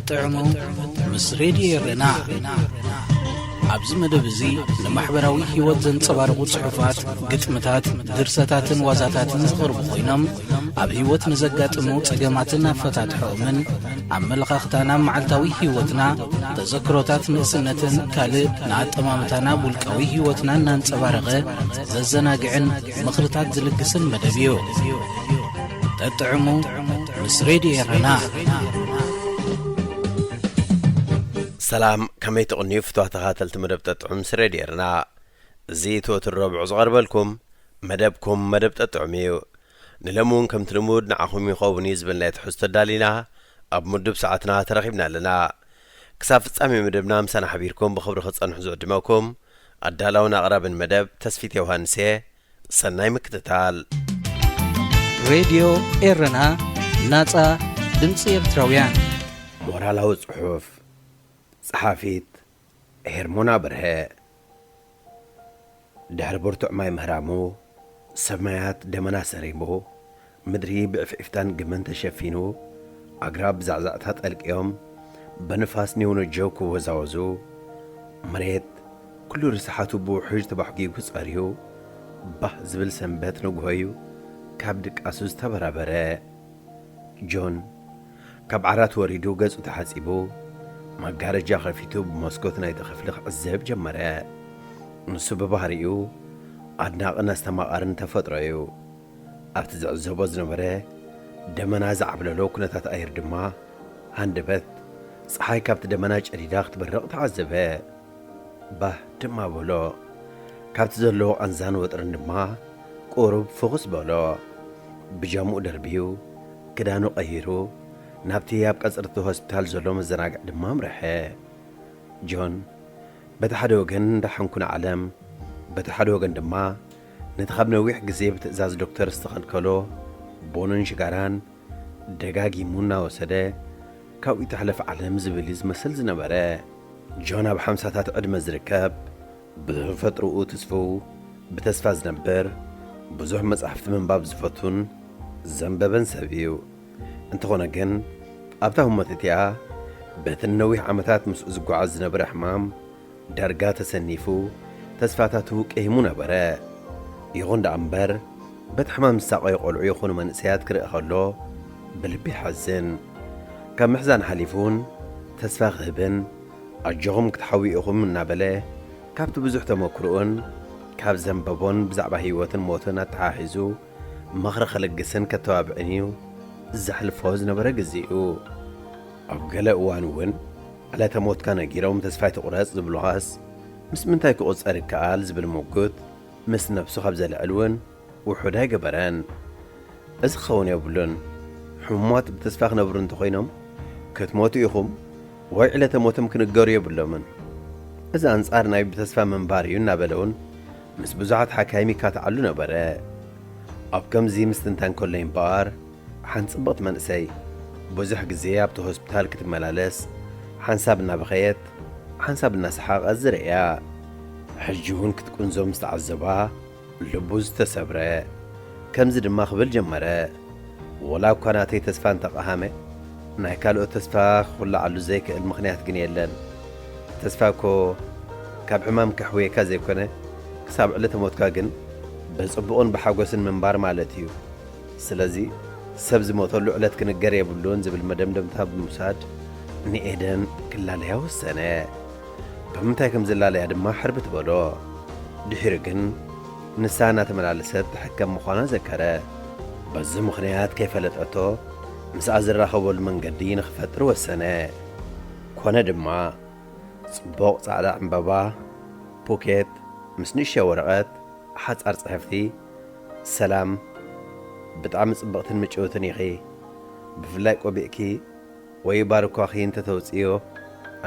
ጥዕሙ ምስ ሬድዮ ኤረና። ኣብዚ መደብ እዚ ንማሕበራዊ ህይወት ዘንጸባርቑ ጽሑፋት፣ ግጥምታት፣ ድርሰታትን ዋዛታትን ዝቐርቡ ኮይኖም፣ ኣብ ህይወት ንዘጋጥሙ ጸገማትን ኣፈታትሖኦምን፣ ኣመለኻኽታና፣ መዓልታዊ ህይወትና፣ ተዘክሮታት ንእስነትን ካልእ ንኣጠማምታና ውልቃዊ ህይወትና እናንጸባረቐ ዘዘናግዕን ምኽርታት ዝልግስን መደብ እዩ። ጠጥዕሙ ምስ ሬድዮ ኤረና። ሰላም፣ ከመይ ትቕንዩ ፍትዋት ተኸታተልቲ መደብ ጠጥዑም ምስ ሬድዮ ኤረና? እዚ እቲ ወትሩ ረቡዕ ዝቐርበልኩም መደብኩም መደብ ጠጥዑም እዩ። ንሎሚ እውን ከምቲ ልሙድ ንዓኹም ይኸውን እዩ ዝበልናዮ ትሕዝቶ ኣዳሊና ኣብ ምዱብ ሰዓትና ተረኺብና ኣለና። ክሳብ ፍጻሜ መደብና ምሳና ሓቢርኩም ብኽብሪ ክጸንሑ ዝዕድመኩም ኣዳላውን ኣቕራብን መደብ ተስፊት ዮሃንስ እየ። ሰናይ ምክትታል። ሬድዮ ኤረና፣ ናጻ ድምጺ ኤርትራውያን። ሞራላዊ ጽሑፍ። ጸሓፊት ሄርሞና በርሀ። ድሕሪ ብርቱዕ ማይ ምህራሙ፣ ሰማያት ደመና ሰሪሙ፣ ምድሪ ብዕፍዒፍታን ግመን ተሸፊኑ፣ ኣግራብ ብዛዕዛዕታ ጠልቅዮም፣ ብንፋስ ኒውንጀው ክወዛወዙ፣ መሬት ኩሉ ርስሓቱ ብውሕጅ ተባሕጒጉ ጸርዩ፣ ባህ ዝብል ሰንበት ንግሆዩ ካብ ድቃሱ ዝተበራበረ። ጆን ካብ ዓራት ወሪዱ ገጹ ተሓጺቡ፣ መጋረጃ ከፊቱ ብመስኮት ናይቲ ክፍሊ ክዕዘብ ጀመረ። ንሱ ብባህሪኡ ኣድናቕን ኣስተማቓርን ተፈጥሮ እዩ። ኣብቲ ዝዕዘቦ ዝነበረ ደመና ዝዓብለሎ ኩነታት ኣየር ድማ ሃንደበት፣ ጸሓይ ካብቲ ደመና ጨዲዳ ክትበርቕ ተዓዘበ። ባህ ድማ በሎ። ካብቲ ዘለዎ ቃንዛን ወጥርን ድማ ቁሩብ ፍኹስ በሎ። ብጃምኡ ደርብዩ፣ ክዳኑ ቀይሩ፣ ናብቲ ኣብ ቀጽሪ እቲ ሆስፒታል ዘሎ መዘናግዒ ድማ ኣምርሐ። ጆን በቲ ሓደ ወገን ደሓንኩ ንዓለም፣ በቲ ሓደ ወገን ድማ ነቲ ካብ ነዊሕ ግዜ ብትእዛዝ ዶክተር ዝተኸልከሎ ቡንን ሽጋራን ደጋጊሙ እናወሰደ ካብኡ ይትሕለፍ ዓለም ዝብል እዩ ዝመስል ዝነበረ። ጆን ኣብ ሓምሳታት ዕድመ ዝርከብ፣ ብተፈጥሮኡ ትስፉው፣ ብተስፋ ዝነብር፣ ብዙሕ መጻሕፍቲ ምንባብ ዝፈቱን ዘንበበን ሰብ እዩ። እንተኾነ ግን ኣብታ ህሞት እቲኣ በቲ ንነዊሕ ዓመታት ምስኡ ዝጓዓዝ ዝነበረ ሕማም ዳርጋ ተሰኒፉ፣ ተስፋታቱ ቀሂሙ ነበረ። ይኹን ደኣ እምበር፣ በቲ ሕማም ዝሳቐዩ ቈልዑ ይኹኑ መንእሰያት ክርኢ ከሎ፣ ብልቢ ይሓዝን። ካብ ምሕዛን ሓሊፉ እውን ተስፋ ክህብን፣ ኣጆኹም ክትሓውዩ ኢኹም እናበለ፣ ካብቲ ብዙሕ ተመክሮኡን ካብ ዘንበቦን ብዛዕባ ህይወትን ሞትን ኣተሓሒዙ ምኽሪ ክልግስን ከተባብዕን እዩ ዘሕልፎ ዝነበረ ግዜኡ። ኣብ ገለ እዋን እውን ዕለተ ሞትካ ነጊሮም ተስፋ ኣይትቑረጽ ዝብሉኻስ ምስ ምንታይ ክቑጸር ይከኣል ዝብል ምጉት ምስ ነብሱ ካብ ዘልዕል እውን ውሑድ ኣይገበረን። እዚ ክኸውን የብሉን። ሕሙማት ብተስፋ ክነብሩ እንተኾይኖም ክትሞቱ ኢኹም ወይ ዕለተ ሞቶም ክንገሩ የብሎምን። እዚ ኣንጻር ናይ ብተስፋ ምንባር እዩ እናበለ እውን ምስ ብዙሓት ሓካይም ይካትዓሉ ነበረ። ኣብ ከምዚ ምስትንታን ከሎ እምበኣር ሓንቲ ጽብቕቲ መንእሰይ ብዙሕ ግዜ ኣብቲ ሆስፒታል ክትመላለስ ሓንሳብ እናበኸየት ሓንሳብ እናሰሓቐት ዝርእያ። ሕጂ እውን ክትቁንዞ ምስ ተዓዘባ ልቡ ዝተሰብረ። ከምዚ ድማ ክብል ጀመረ። ወላ እኳ ናተይ ተስፋ እንተቐሃመ፣ ናይ ካልኦት ተስፋ ክኹላዓሉ ዘይክእል ምኽንያት ግን የለን። ተስፋ እኮ ካብ ሕማም ከሕውየካ ዘይኮነ፣ ክሳብ ዕለተ ሞትካ ግን ብጽቡቕን ብሓጎስን ምንባር ማለት እዩ። ስለዚ ሰብ ዝሞተሉ ዕለት ክንገር የብሉን ዝብል መደምደምታ ብምውሳድ ንኤደን ክላለያ ወሰነ። ብምንታይ ከም ዝላለያ ድማ ሕርብት በሎ። ድሒሩ ግን ንሳ እናተመላለሰት ትሕከም ምዃና ዘከረ። በዚ ምኽንያት ከይፈለጠቶ ምስኣ ዝራኸበሉ መንገዲ ንኽፈጥር ወሰነ። ኮነ ድማ ጽቡቕ ጻዕዳ ዕምባባ፣ ፖኬት ምስ ንእሽቶ ወረቐት፣ ሓጻር ጽሕፍቲ፣ ሰላም፣ ብጣዕሚ ጽብቕትን ምጭውትን ኢኺ። ብፍላይ ቆቢዕኪ ወይ ባርኳኺ እንተተውጽዮ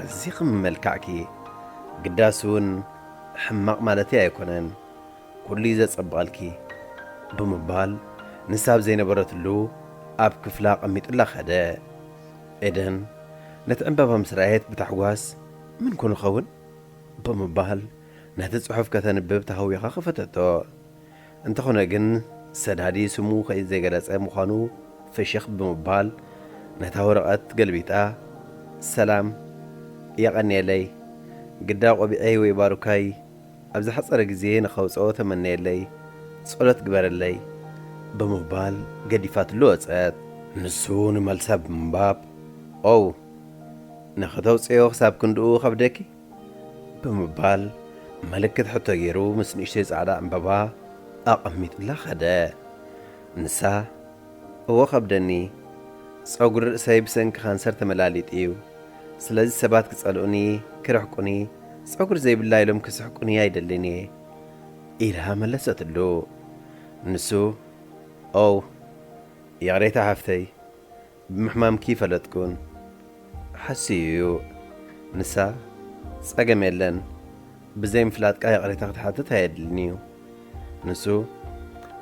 ኣዚኺ ምመልካዕኪ። ግዳስ እውን ሕማቕ ማለተይ ኣይኮነን፣ ኩሉ እዩ ዘጸብቐልኪ ብምባል ንሳ ኣብ ዘይነበረትሉ ኣብ ክፍላ ኣቐሚጡላ ከደ። ኤደን ነቲ ዕምባባ ምስ ረኣየት ብታሕጓስ "ምን ኮን ይኸውን?" ብምባል ነቲ ጽሑፍ ከተንብብ ተሃዊኻ ከፈተቶ። እንተኾነ ግን ሰዳዲ ስሙ ከይዘገለጸ ምዃኑ ፍሽኽ ብምባል ነታ ወረቐት ገልቢጣ ሰላም፣ የቐንየለይ። ግዳ ቆቢዐይ ወይ ባሩካይ ኣብ ዝሓጸረ ግዜ ንኸውጽኦ ተመነየለይ፣ ጸሎት ግበረለይ ብምባል ገዲፋትሉ ወጸት። ንሱ ንመልሳ ብምንባብ፣ ኦው፣ ንኽተውጽዮ ክሳብ ክንድኡ ኸብደኪ? ብምባል ምልክት ሕቶ ገይሩ ምስ ንእሽተይ ጻዕዳ ዕምባባ ኣቐሚጥላ ኸደ። ንሳ፣ እወ ኸብደኒ፣ ጸጉሪ ርእሰይ ብሰንኪ ካንሰር ተመላሊጡ እዩ። ስለዚ ሰባት ክጸልኡኒ፣ ክርሕቁኒ፣ ጸጉሪ ዘይብላ ኢሎም ክስሕቁኒ ኣይደልን እየ ኢላ መለሰትሉ። ንሱ፣ ኦው፣ ይቕሬታ ሓፍተይ፣ ብምሕማምኪ ይፈለጥኩን። ሓስዩ እዩ። ንሳ፣ ጸገም የለን፣ ብዘይ ምፍላጥካ ይቕሬታ ክትሓትት ኣየድልን እዩ። ንሱ፣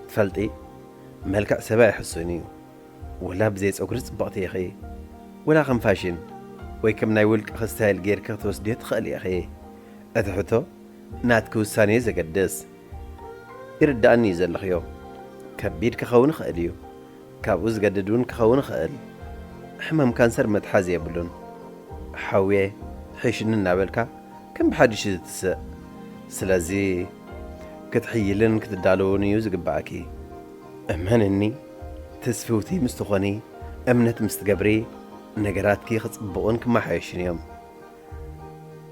ትፈልጢ፣ መልክዕ ሰብ ኣይሕሱን እዩ። ወላ ብዘይ ጸጉሪ ጽብቕቲ ኢኺ፣ ወላ ከም ፋሽን ወይ ከም ናይ ውልቅኺ ስታይል ጌርኪ ክትወስድዮ ትኽእሊ ኢኺ። እቲ ሕቶ ናትኪ ውሳኔ እዩ ዘገድስ። ይርድኣኒ እዩ ዘለኽዮ። ከቢድ ክኸውን ይኽእል እዩ። ካብኡ ዝገድድ እውን ክኸውን ይኽእል። ሕማም ካንሰር መትሓዚ የብሉን። ሓውየ፣ ሒሽኒ እናበልካ ከም ብሓድሽ እዩ ዝትስእ። ስለዚ ክትሕይልን ክትዳለውን እዩ ዝግባኣኪ። እመንኒ፣ ትስፍውቲ ምስ ትኾኒ፣ እምነት ምስ ትገብሪ፣ ነገራትኪ ክጽብቑን ክመሓየሹን እዮም።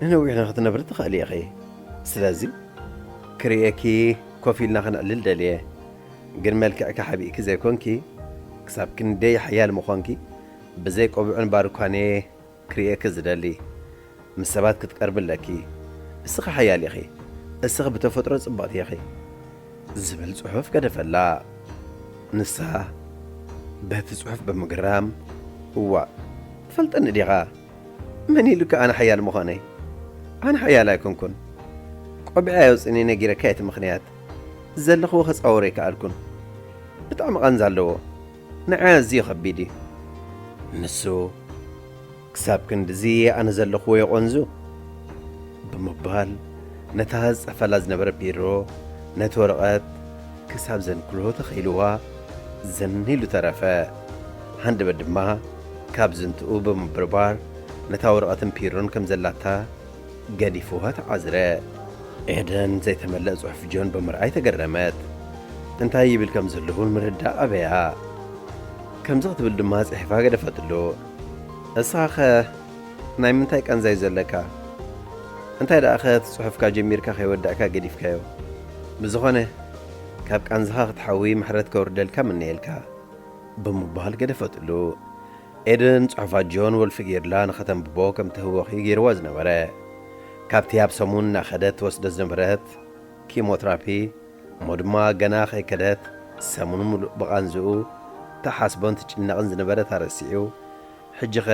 ንነዊሕ ንኽትነብሪ ትኽእሊ ኢኺ። ስለዚ ክርእየኪ ኮፍ ኢልና ክነዕልል ደልየ። ግን መልክዕኪ ሓቢእኪ ዘይኮንኪ፣ ክሳብ ክንደይ ሓያል ምዃንኪ ብዘይ ቆቢዕን ባርኳን እየ ክርእየኪ ዝደሊ። ምስ ሰባት ክትቀርቢ ኣለኪ። እስኺ ሓያል ኢኺ። እስኺ ብተፈጥሮ ጽብቕቲ ኢኺ። ዝብል ጽሑፍ ገደፈላ። ንሳ በቲ ጽሑፍ ብምግራም፣ እዋእ፣ ትፈልጠኒ ዲኻ? መን ኢሉካ ኣነ ሓያል ምዃነይ? ኣነ ሓያል ኣይኮንኩን። ቆቢዐይ ኣውጺእኒ ነጊረካ እቲ ምኽንያት። ዘለኽዎ ከጻውሮ ኣይከኣልኩን። ብጣዕሚ ቃንዛ ኣለዎ። ንዓይ ኣዝዩ ከቢድ እዩ። ንሱ፣ ክሳብ ክንድዚ ኣነ ዘለኽዎ የቖንዙ? ብምባል ነታ ዝጽሕፈላ ዝነበረ ቢሮ ነቲ ወረቐት ክሳብ ዘንክሎ ተኸኢልዋ ዘን ኢሉ ተረፈ። ሃንደበት ድማ ካብ ዝንትኡ ብምብርባር ነታ ወረቐትን ቢሮን ከም ዘላታ ገዲፍዋ ተዓዝረ። ኤደን ዘይተመልአ ጽሑፍ ጆን ብምርኣይ ተገረመት። እንታይ ይብል ከም ዘሎ እውን ምርዳእ ኣበያ። ከምዚ ክትብል ድማ ጽሒፋ ገደፈትሉ። እስኻኸ ናይ ምንታይ ቃንዛ እዩ ዘለካ? እንታይ ደኣኸ እቲ ጽሑፍካ ጀሚርካ ከይወዳእካ ገዲፍካዮ? ብዝኾነ፣ ካብ ቃንዛኻ ክትሓዊ ምሕረት ከውርደልካ ምነየልካ። ብምባል ገደፈትሉ። ኤደን ጽሑፋት ጆን ወልፊ ገይርላ ንኸተንብቦ ከም ትህወኺ ገይርዋ ዝነበረ። ካብቲ ኣብ ሰሙን እናኸደት ትወስዶ ዝነበረት ኪሞትራፒ እሞ ድማ ገና ከይከደት ሰሙን ምሉእ ብቓንዝኡ ትሓስቦን ትጭነቕን ዝነበረት ኣረሲዑ፣ ሕጂኸ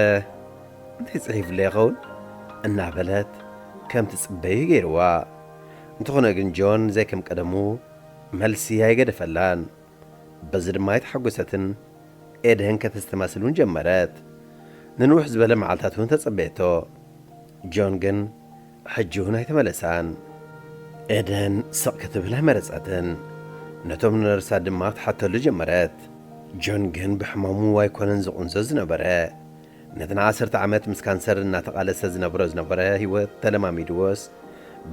እንታይ ጽሒፉለይ ይኸውን? እናበለት ከም ትጽበዩ ገይርዋ። እንተኾነ ግን ጆን ዘይከም ቀደሙ መልሲ ኣይገደፈላን። በዚ ድማ ኣይተሓጎሰትን። ኤደን ከተስተማስል እውን ጀመረት። ንንውሕ ዝበለ መዓልታት እውን ተጸበየቶ። ጆን ግን ሕጂ እውን ኣይተመለሳን። ኤደን ስቕ ክትብል ኣይመረጸትን። ነቶም ነርሳት ድማ ክትሓተሉ ጀመረት። ጆን ግን ብሕማሙ ኣይኮነን ዝቕንዞ ዝነበረ። ነቲ ንዓሰርተ ዓመት ምስ ካንሰር እናተቓለሰ ዝነብሮ ዝነበረ ህይወት ተለማሚድዎስ፣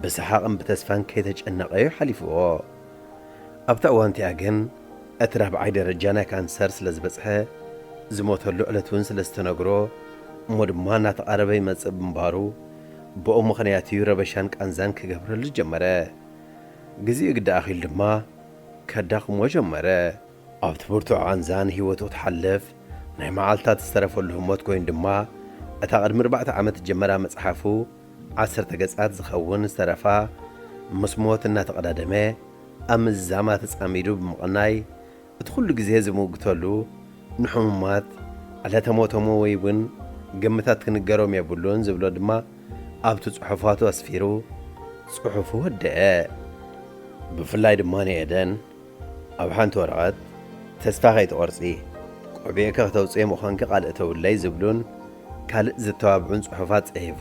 ብሰሓቕን ብተስፋን ከይተጨነቐ እዩ ሓሊፍዎ። ኣብታ እዋን እቲኣ ግን፣ እቲ ራብዓይ ደረጃ ናይ ካንሰር ስለ ዝበጽሐ፣ ዝሞተሉ ዕለት እውን ስለ ዝተነግሮ፣ እሞ ድማ እናተቓረበ ይመጽእ ብምንባሩ፣ ብኡ ምኽንያት እዩ ረበሻን ቃንዛን ክገብረሉ ጀመረ። ግዜኡ ግዳ ኣኺሉ ድማ ከዳኽሞ ጀመረ። ኣብቲ ብርቱዕ ቃንዛ ንህይወቱ ክትሓልፍ ናይ መዓልታት ዝተረፈሉ ህሞት ኮይኑ ድማ፣ እታ ቅድሚ ኣርባዕተ ዓመት ዝጀመራ መጽሓፉ፣ ዓሰርተ ገጻት ዝኸውን ዝተረፋ፣ ምስ ሞት እናተቐዳደመ፣ ኣብ ምዝዛማ ተጻሚዱ ብምቕናይ፣ እቲ ኩሉ ግዜ ዝምውግተሉ፣ ንሕሙማት ዕለተ ሞቶሞ ወይ እውን ግምታት ክንገሮም የብሉን ዝብሎ ድማ ኣብቲ ጽሑፋቱ ኣስፊሩ፣ ጽሑፉ ወደአ። ብፍላይ ድማ ንኤደን፣ ኣብ ሓንቲ ወረቐት፣ "ተስፋ ከይትቖርጺ፣ ቆቢዕኪ ከተውጽኢ ምዃንኪ ቃል እተውለይ" ዝብሉን ካልእ ዘተባብዑን ጽሑፋት ጽሒፉ፣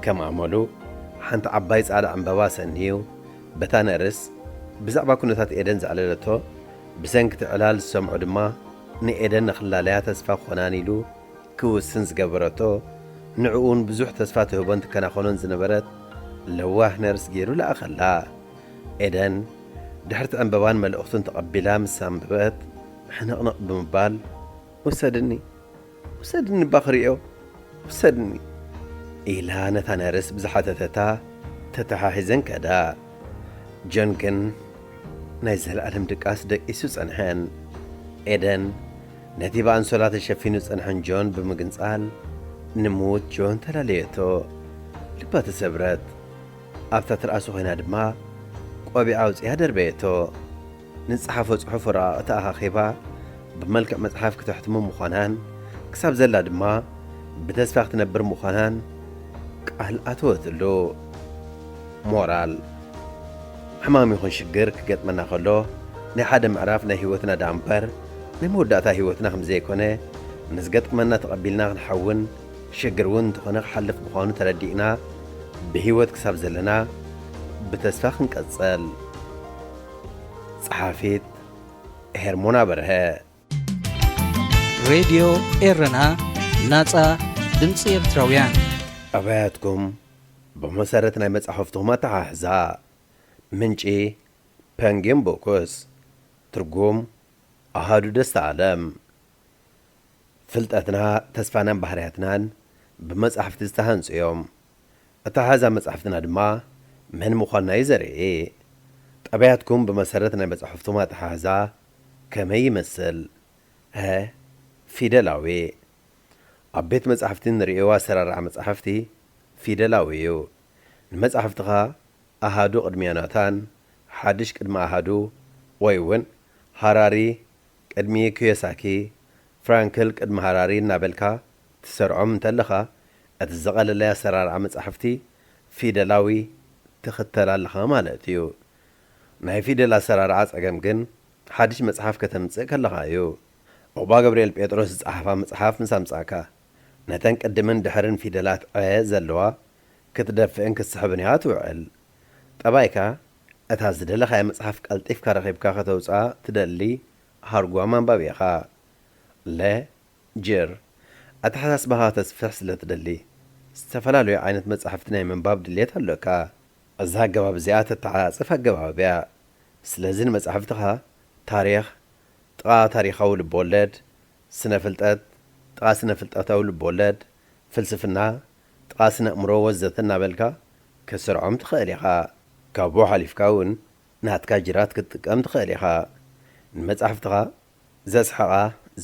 ከም ኣመሉ፣ ሓንቲ ዓባይ ጻዕዳ ዕምባባ ሰንዩ፣ በታ ነርስ ብዛዕባ ኩነታት ኤደን ዘዕለለቶ፣ ብሰንኪ እቲ ዕላል ዝሰምዖ ድማ ንኤደን ንኽላለያ ተስፋ ክኾናን ኢሉ ክውስን ዝገበረቶ ንዕኡን ብዙሕ ተስፋ ትህቦን ትከናኸኖን ዝነበረት ለዋህ ነርስ ገይሩ ለኣኸላ። ኤደን ድሕርቲ ዕንበባን መልእኽቱን ተቐቢላ ምስ ኣንበበት፣ ሕንቕንቕ ብምባል፣ "ውሰድኒ፣ ውሰድኒ እባ ክርእዮ፣ ውሰድኒ" ኢላ ነታ ነርስ ብዝሓተተታ ተተሓሒዘን ከዳ። ጆን ግን ናይ ዘለኣለም ድቃስ ደቂሱ ጸንሐን። ኤደን ነቲ ብኣንሶላ ተሸፊኑ ጸንሐን ጆን ብምግንጻል ንምዉት ጆን ተላለየቶ። ልባ ተሰብረት። ኣብታ ትርኣሱ ኮይና ድማ ቆቢዓ ኣውጺኣ ደርበየቶ። ንጽሓፎ ጽሑፍ ወረቓቕቲ ኣኻኺባ ብመልክዕ መጽሓፍ ክተሕትሞ ምዃናን ክሳብ ዘላ ድማ ብተስፋ ክትነብር ምዃናን ቃል ኣተወትሉ። ሞራል። ሕማም ይኹን ሽግር ክገጥመና ከሎ ናይ ሓደ ምዕራፍ ናይ ህይወትና ደኣ እምበር ናይ መወዳእታ ህይወትና ከም ዘይኮነ፣ ንዝገጥመና ተቐቢልና ክንሓውን ሽግር እውን እንተኾነ ክሓልፍ ምዃኑ ተረዲእና ብህይወት ክሳብ ዘለና ብተስፋ ክንቀጽል። ጸሓፊት ሄርሞን ኣበርሀ። ሬድዮ ኤረና፣ ናጻ ድምጺ ኤርትራውያን። ጠባያትኩም ብመሰረት ናይ መጻሕፍትኹም ኣተሓሕዛ። ምንጪ ፐንጊን ቦክስ። ትርጉም ኣሃዱ ደስታ ኣለም። ፍልጠትና፣ ተስፋናን ባህርያትናን ብመጻሕፍቲ ዝተሃንጹ እዮም። ኣተሓሕዛ መጻሕፍትና ድማ መን ምዃንና እዩ ዘርኢ። ጠባያትኩም ብመሰረት ናይ መጻሕፍትኹም ኣተሓሕዛ ከመይ ይመስል? ሀ፣ ፊደላዊ። ኣብ ቤት መጻሕፍቲ ንርእዮ ኣሰራርዓ መጻሕፍቲ ፊደላዊ እዩ። ንመጻሕፍትኻ ኣሃዱ ቅድሚ ዮናታን፣ ሓድሽ ቅድሚ ኣሃዱ፣ ወይ እውን ሃራሪ ቅድሚ ኪዮሳኪ፣ ፍራንክል ቅድሚ ሃራሪ እናበልካ ትሰርዖም እንተለኻ፣ እቲ ዝቐለለ ኣሰራርዓ መጻሕፍቲ ፊደላዊ ትኽተል ኣለኻ ማለት እዩ። ናይ ፊደል ኣሰራርዓ ጸገም ግን ሓድሽ መጽሓፍ ከተምጽእ ከለኻ እዩ። ዑቕባ ገብርኤል ጴጥሮስ ዝጸሓፋ መጽሓፍ ምስ ኣምጻእካ፣ ነተን ቅድምን ድሕርን ፊደላት ዐ ዘለዋ ክትደፍእን ክትስሕብን እያ ትውዕል። ጠባይካ፣ እታ ዝደለኻያ መጽሓፍ ቀልጢፍካ ረኺብካ ከተውጽኣ ትደሊ ሃርጓም ኣንባቢ ኢኻ። ለ ጅር፣ ኣተሓሳስባኻ ተስፍሕ ስለ ትደሊ፣ ዝተፈላለዩ ዓይነት መጻሕፍቲ ናይ ምንባብ ድልየት ኣሎካ። እዛ ኣገባብ እዚኣ ተተዓጻጽፍ ኣገባብ እያ። ስለዚ ንመጻሕፍትኻ ታሪኽ፣ ጥቓ ታሪኻዊ ልብወለድ፣ ስነ ፍልጠት፣ ጥቓ ስነ ፍልጠታዊ ልብወለድ፣ ፍልስፍና፣ ጥቓ ስነ ኣእምሮ ወዘተ እናበልካ ክትሰርዖም ትኽእል ኢኻ። ካብኡ ሓሊፍካ እውን ናትካ ጅራት ክትጥቀም ትኽእል ኢኻ። ንመጻሕፍትኻ ዘስሕቓ፣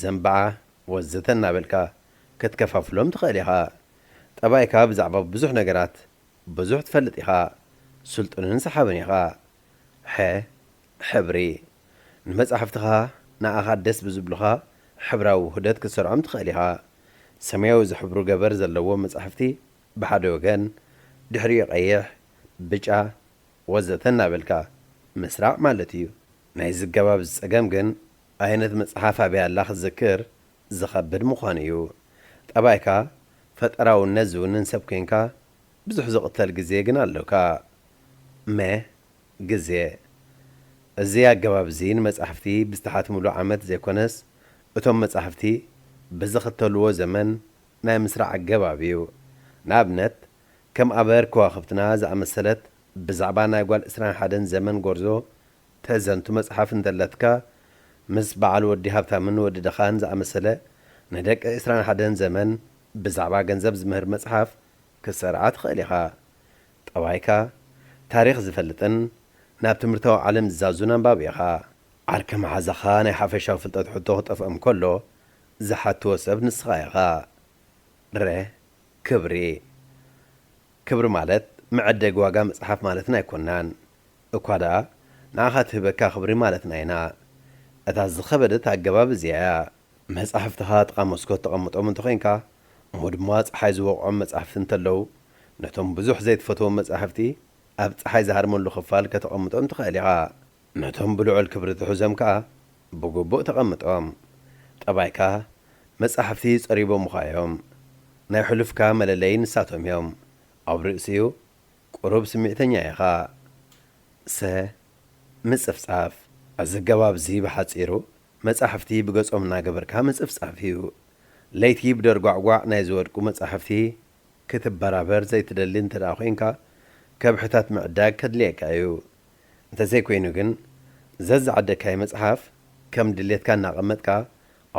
ዘንብዓ ወዘተ እናበልካ ክትከፋፍሎም ትኽእል ኢኻ። ጠባይካ ብዛዕባ ብዙሕ ነገራት ብዙሕ ትፈልጥ ኢኻ። ስልጡንን ሰሓብን ኢኻ። ሐ፣ ሕብሪ። ንመጻሕፍትኻ ንኣኻ ደስ ብዝብሉኻ ሕብራዊ ውህደት ክትሰርዖም ትኽእል ኢኻ። ሰማያዊ ዝሕብሩ ገበር ዘለዎም መጻሕፍቲ ብሓደ ወገን፣ ድሕሪኡ ቀይሕ፣ ብጫ፣ ወዘተ እናበልካ ምስራዕ ማለት እዩ። ናይዚ ኣገባብ እዚ ጸገም ግን፣ ዓይነት መጽሓፍ ኣበይ ኣላ ክትዝክር ዝኸብድ ምዃኑ እዩ። ጠባይካ ፈጠራውነት ዝውንን ሰብ ኮይንካ፣ ብዙሕ ዝቕተል ግዜ ግን ኣሎካ። መ፣ ግዜ። እዚ ኣገባብ እዚ ንመጻሕፍቲ ብዝተሓትምሉ ዓመት ዘይኮነስ፣ እቶም መጻሕፍቲ ብዝኽተልዎ ዘመን ናይ ምስራዕ ኣገባብ እዩ። ንኣብነት፣ ከም ኣበር ከዋኽብትና ዝኣመሰለት ብዛዕባ ናይ ጓል ዕስራን ሓደን ዘመን ጎርዞ ተዘንቱ መጽሓፍ እንተለትካ፣ ምስ በዓል ወዲ ሃብታምን ወዲ ድኻን ዝኣመሰለ ንደቂ ዕስራን ሓደን ዘመን ብዛዕባ ገንዘብ ዝምህር መጽሓፍ ክትሰርዓ ትኽእል ኢኻ። ጠባይካ፣ ታሪኽ ዝፈልጥን ናብ ትምህርታዊ ዓለም ዝዛዙን ኣንባቢ ኢኻ። ዓርከ መሓዛኻ ናይ ሓፈሻዊ ፍልጠት ሕቶ ክጠፍኦም ከሎ ዝሓትዎ ሰብ ንስኻ ኢኻ። ረ፣ ክብሪ። ክብሪ ማለት መዐደጊ ዋጋ መጽሓፍ ማለትና ኣይኮናን። እኳ ደኣ ንኣኻ ትህበካ ክብሪ ማለትና ኢና። እታ ዝኸበደት ኣገባብ እዚኣ እያ። መጻሕፍትኻ ጥቓ መስኮት ተቐምጦም እንተኾይንካ፣ እሞ ድማ ጸሓይ ዝወቕዖም መጻሕፍቲ እንተለዉ፣ ነቶም ብዙሕ ዘይትፈትዎም መጻሕፍቲ ኣብ ጸሓይ ዝሃርመሉ ክፋል ከተቐምጦም ትኽእል ኢኻ። ነቶም ብልዑል ክብሪ ትሕዞም ከኣ ብግቡእ ተቐምጦም። ጠባይካ፣ መጻሕፍቲ ጸሪቦምኻ እዮም። ናይ ሕሉፍካ መለለዪ ንሳቶም እዮም። ኣብ ርእሲኡ፣ ቁሩብ ስምዒተኛ ኢኻ። ሰ፣ ምጽፍጻፍ። እዚ ኣገባብ እዚ ብሓጺሩ፣ መጻሕፍቲ ብገጾም እናገበርካ ምጽፍጻፍ እዩ። ለይቲ ብደርጓዕጓዕ ናይ ዝወድቁ መጻሕፍቲ ክትበራበር ዘይትደሊ እንተ ደኣ ኮይንካ፣ ከብሕታት ምዕዳግ ከድልየካ እዩ። እንተዘይኮይኑ ግን፣ ዘዝዓደካዮ መጽሓፍ ከም ድሌትካ እናቐመጥካ፣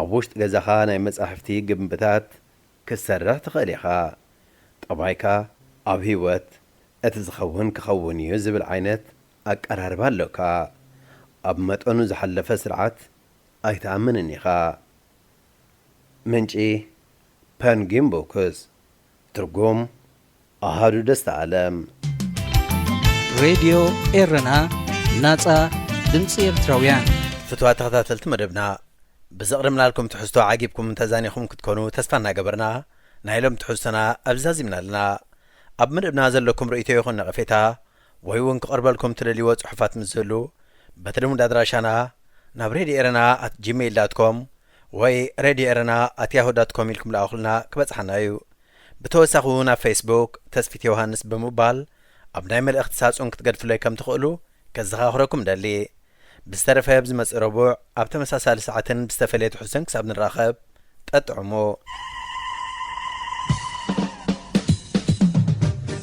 ኣብ ውሽጢ ገዛኻ ናይ መጻሕፍቲ ግምብታት ክትሰርሕ ትኽእል ኢኻ። ጠባይካ ኣብ ህይወት እቲ ዝኸውን ክኸውን እዩ ዝብል ዓይነት ኣቀራርባ ኣሎካ። ኣብ መጠኑ ዝሓለፈ ስርዓት ኣይትኣምንን ኢኻ። ምንጪ ፐንጊን ቡክስ። ትርጉም ኣሃዱ ደስታ ኣለም። ሬድዮ ኤረና፣ ናጻ ድምጺ ኤርትራውያን። ፍትዋ ተኸታተልቲ መደብና፣ ብዘቕርብናልኩም ትሕዝቶ ዓጊብኩም ተዛኒኹም ክትኮኑ ተስፋ እናገበርና፣ ናይ ሎም ትሕዝቶና ኣብዛዚምና ኣለና። ኣብ መደብና ዘለኩም ርእይቶ ይኹን ነቐፌታ፣ ወይ እውን ክቐርበልኩም ትደልይዎ ጽሑፋት ምስ ዝህሉ፣ በቲ ልሙድ ኣድራሻና ናብ ሬድዮ ኤረና ኣት ጂሜይል ዳት ኮም ወይ ሬድዮ ኤረና ኣት ያሁ ዳት ኮም ኢልኩም ለኣኹልና፣ ክበጽሓና እዩ። ብተወሳኺ እውን ኣብ ፌስቡክ ተስፊት ዮሃንስ ብምባል ኣብ ናይ መልእኽቲ ሳጹን ክትገድፍለይ ከም ትኽእሉ ከዘኻኽረኩም ደሊ። ብዝተረፈ ብዝመጽእ ረቡዕ ኣብ ተመሳሳሊ ሰዓትን ብዝተፈለየ ትሕዝቶን ክሳብ ንራኸብ፣ ጠጥዕሙ።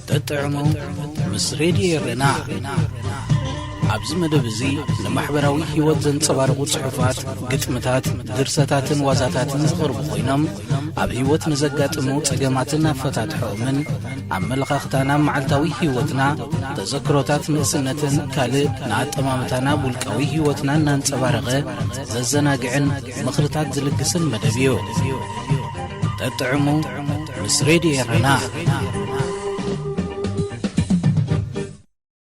ጠጥዕሙ ምስ ሬድዮ ኤረና። ኣብዚ መደብ እዚ ንማሕበራዊ ህይወት ዘንጸባርቑ ጽሑፋት፣ ግጥምታት፣ ድርሰታትን ዋዛታትን ዝቐርቡ ኮይኖም፣ ኣብ ህይወት ንዘጋጥሙ ጸገማትን ኣፈታትሖኦምን፣ ኣመለኻኽታና ኣብ መዓልታዊ ህይወትና፣ ተዘክሮታት ንእስነትን ካልእ ንኣጠማምታና ኣብ ውልቃዊ ህይወትና እናንጸባረቐ ዘዘናግዕን ምኽርታት ዝልግስን መደብ እዩ። ጠጥዕሙ ምስ ሬድዮ ኤረና።